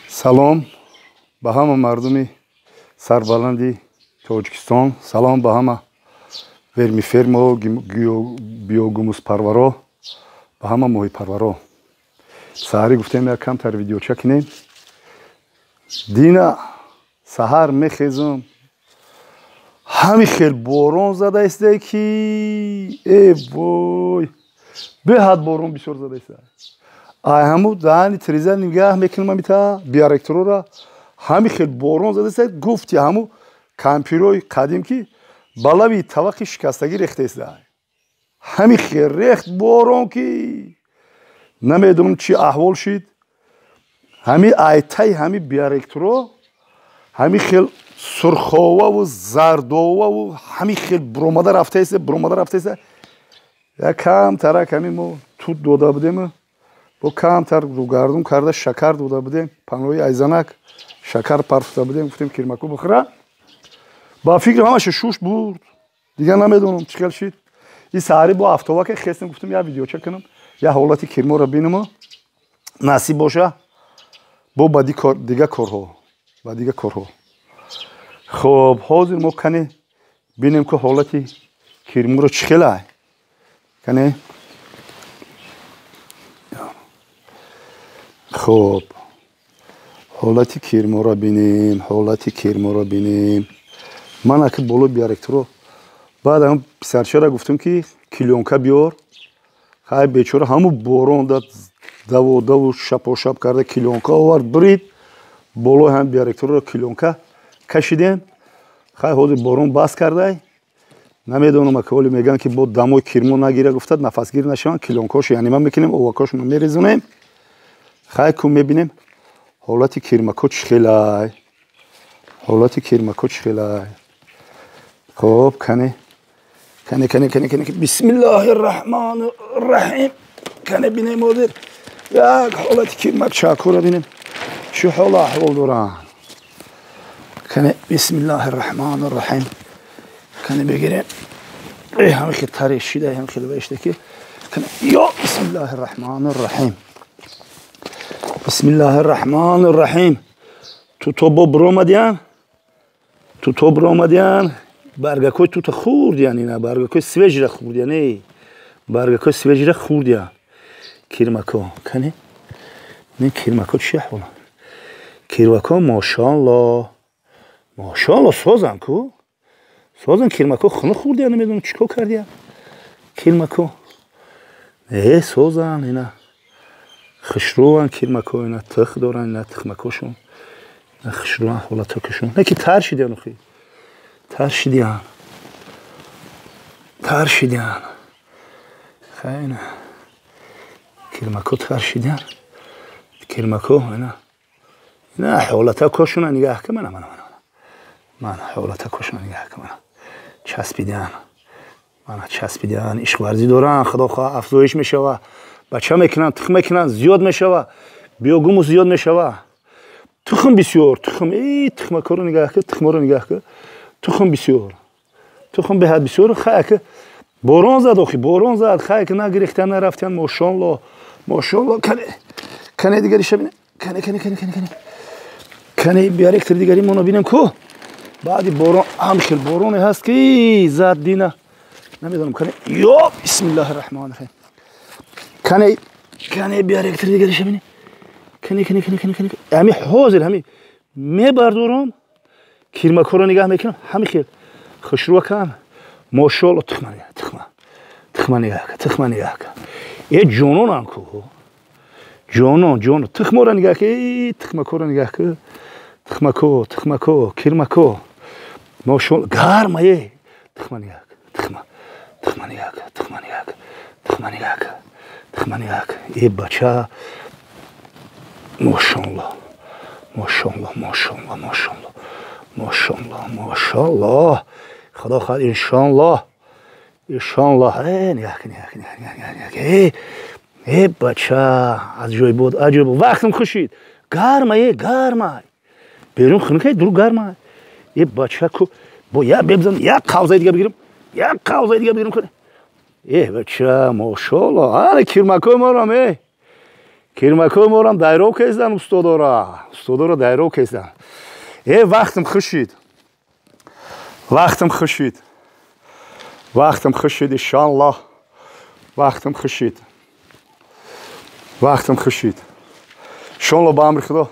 Салом ба ҳама мардуми сарбаланди Тоҷикистон, салом ба ҳама вермифермо, биогумуспарваро, ба ҳама моҳипарваро. Саҳарӣ гуфтем як камтар видеоча кунем. Дина саҳар мехезам, ҳами хел борон зада истае ки э вой, беҳад борон бисёр зада истае. Ай ҳаму даҳани тиреза нигаҳ мекунам, амита биоректорора ҳами хел борон зада истае, гуфти ҳаму кампирои қадим ки ба лаби тавақи шикастагӣ рехта истае. Ҳами хел рехт борон ки намедонам чӣ аҳвол шид. Ҳами айтаи ҳами биоректоро ҳами хел сурховаву зардоваву ҳами хел буромада рафтаиста, буромада рафтаиста. Як камтарак ҳами мо тут дода будем, бо камтар рӯгардун карда шакар дода будем, панои айзанак шакар парфта будем, гуфтем кирмаку бихӯра. Ба фикр ҳамаша шуш бурд, дигар намедонам чӣ хел шид. И саҳарӣ бо автовака хестем, гуфтем як видеоча кунам, як ҳолати кирморо бинаму насиб боша бо ба дига корҳо, ба дига корҳо. Хоб, ҳозир мо кане бинем ки ҳолати кирморо чӣ хелай. Кане хоб, ҳолати кирморо бинем, ҳолати кирморо бинем. Ман аки боло биоректоро баъд ҳам писарчара гуфтам ки клеёнка биёр. Хай бечора ҳаму борон дад, даву даву шапошап карда клеёнка овард, бурид болои ҳам биоректорро клеёнка кашидем. Хай ҳозир борон бас кардай, намедонам аки ҳоли мегӯянд ки бо дамои кирмо нагира гуфтад, нафасгир нашаванд, клеёнкаҳошо янима мекунем, овакҳошонро мерезонем. Хай ку мебинем ҳолати кирмако чӣ хелай, ҳолати кирмако чӣ хелай. Хоб, кане кане кане кане кане, бисмиллоҳи раҳмони раҳим. Кане бинем ҳозир як ҳолати кирмакчакҳоро бинем чӣ ҳолу аҳвол доранд. Кане бисмиллоҳи раҳмони раҳим. Кане бигирем. Ҳами хел таре шида, ҳами хел вешта ки кане ё бисмиллоҳи раҳмони раҳим, бисмиллоҳи раҳмони раҳим. Туто бо биромадиян, туто биромадиян, баргакҳои тута хӯрдиян, ина баргакҳои свежира хӯрдиян, эй баргакҳои свежира хӯрдиян кирмако. Кане ин кирмако чӣ аҳволанд? Кирмако мошоалло, мошоалло созан ку, созан кирмако хунук хӯрдиян, намедонам чӣ кор кардиян кирмако. Э созан, ина хушрӯан кирмако, ина тих доран, ина тихмакошон, ина хушрӯан ҳолатокашон. Не ки тар шидиян, охи тар шидиян, тар шидиян. Хай ина кирмако тар шидиян, кирмако ина ина ҳолатакошона нигаҳ ка, мана мана мана мана ҳолатакошона нигаҳ ка, мана часпидиян, мана часпидиян, ишқварзӣ доранд. Худо хоҳ афзоиш мешава, бача мекунанд, тухм мекунанд, зиёд мешава, биогумус зиёд мешава, тухм бисёр, тухм, э тухмакоро нигаҳ ка, тухморо нигаҳ ка, тухм бисёр, тухм беҳад бисёр. Хай ки борон зад, охи борон зад, хай ки нагирехтан, нарафтан, мошоалло, мошоалло. Кане кане дигариша бинем, кане кане кане кане кане кане биоректор дигари моно бинем ку. Баъди борон ҳам хел бороне ҳаст ки зад дина, намедонам. Кане ё бисмиллоҳи раҳмони раҳим. Кане кане биоректор дигариша бинем, кане кане кане кане кане. Ҳами ҳозир ҳами мебардорам, кирмакҳоро нигаҳ мекунам, ҳами хел хушрӯакан, мошоалло. Тухма нигаҳ, тухма, тухма нигаҳ ка, тухма нигаҳ ка. Э ҷононам ку, ҷонон, ҷонон, тухморо нигаҳ ка, э тухмакҳоро нигаҳ ка, тухмако, тухмако, кирмако, мошоалло, гарма, э тухма нигаҳ ка, тухма, тухма нигаҳ ка, тухма нигаҳ ка, тухма нигаҳ ка, тухма нигаҳ ка. Э бача, мошоалло, мошоалло, мошоалло, мошоалло, мошоалло, мошоалло. Худо хоҳад иншоалло, иншоалло. Э нигаҳ ка, нигаҳ ка, нигаҳ, нигаҳ, нигаҳ, э э бача, аҷоибот, аҷоибот. Вақтам хушид, гарма, э гарма, берун хунукай, дур гарма. Э бача ку бо як бебзан, як қавзаи дига бигирам, як қавзаи дига бигирам. Э бача, мошоалло, ана кирмакои морам, э Кирмакои морам дайров кездан, устодора дайров кездан. Э, вақтам хушид, вақтам хушид, вақтам хушид, иншаллоҳ, вақтам хушид, вақтам хушид, иншолло, ба амри Худо.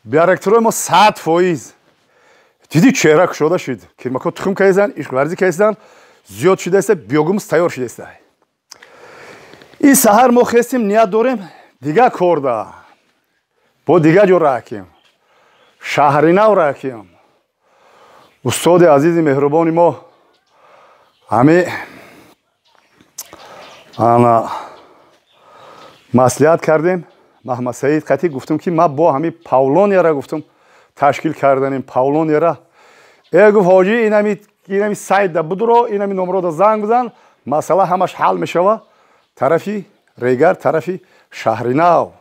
Биоракторои мо 100%. Дидӣ, чеҳра кушода шуд. Кирмако тухм кездан, ишқварзӣ кездан, зиёд шудааста, биогумус тайёр шудааста. Ин саҳар мо хестем, ният дорем дигар корда бо дигар ҷо раҳкем, Шаҳринав раҳкем. Устоди азизи меҳрубони мо ҳами ана маслиҳат кардем. Маҳмадсаид қатӣ гуфтам, ки ман бо ҳами павлонияра гуфтам, ташкил карданем павлонияра. Э, гуфт, ҳоҷӣ, инами сайтда будуро, инами номрода занг бизан, масъала ҳамаш ҳал мешава. Тарафи Регар, тарафи Шаҳринав.